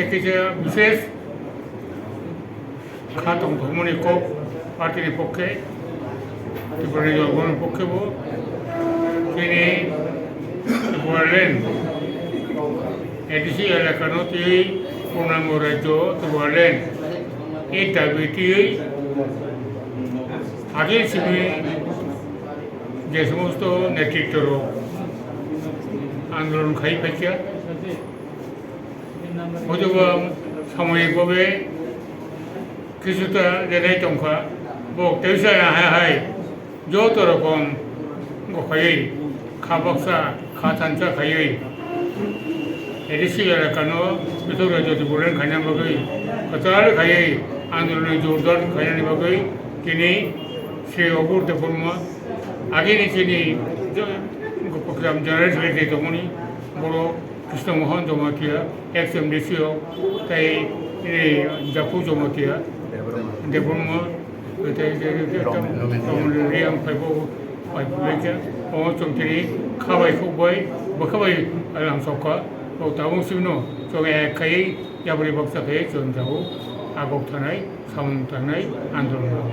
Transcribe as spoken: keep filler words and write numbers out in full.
Kisa bises kha tongthokmani kok party ni pokhe, Tripura ni jongoni pokhe bo chini Tipraland A D C elaka no twi purnango rajyo Tipraland e dabi twi agin simi je somosto netritto rok andolon khai phaikha. Hojoba samoyik babe kisuta dedai tongkha, bo teusa hai hai joto rokom gokhaiwi kha baksa kha thansa khaiwi A D C elakano Pithuk Rajyo Tipraland khaina bagwi kwtal khaiwi andoloni jordar khainani bagwi tini Sri Obur Debbarma agini chini Gopakram General Secretary tongmani borok Krishna Mohan Jamatia, ex M D C o, tei, eh, Jaku Jamatia, Debbarma, tei, tei, tei, tei, Domino. Domino Riang phaibo, phaibo khe, omo chwng tini khabai khukbai, bwkhabai lamsokha, o tabuk sibino chwng ek khai yapri baksa khai chwng jago, agok thanai, samung tangnai, andolon.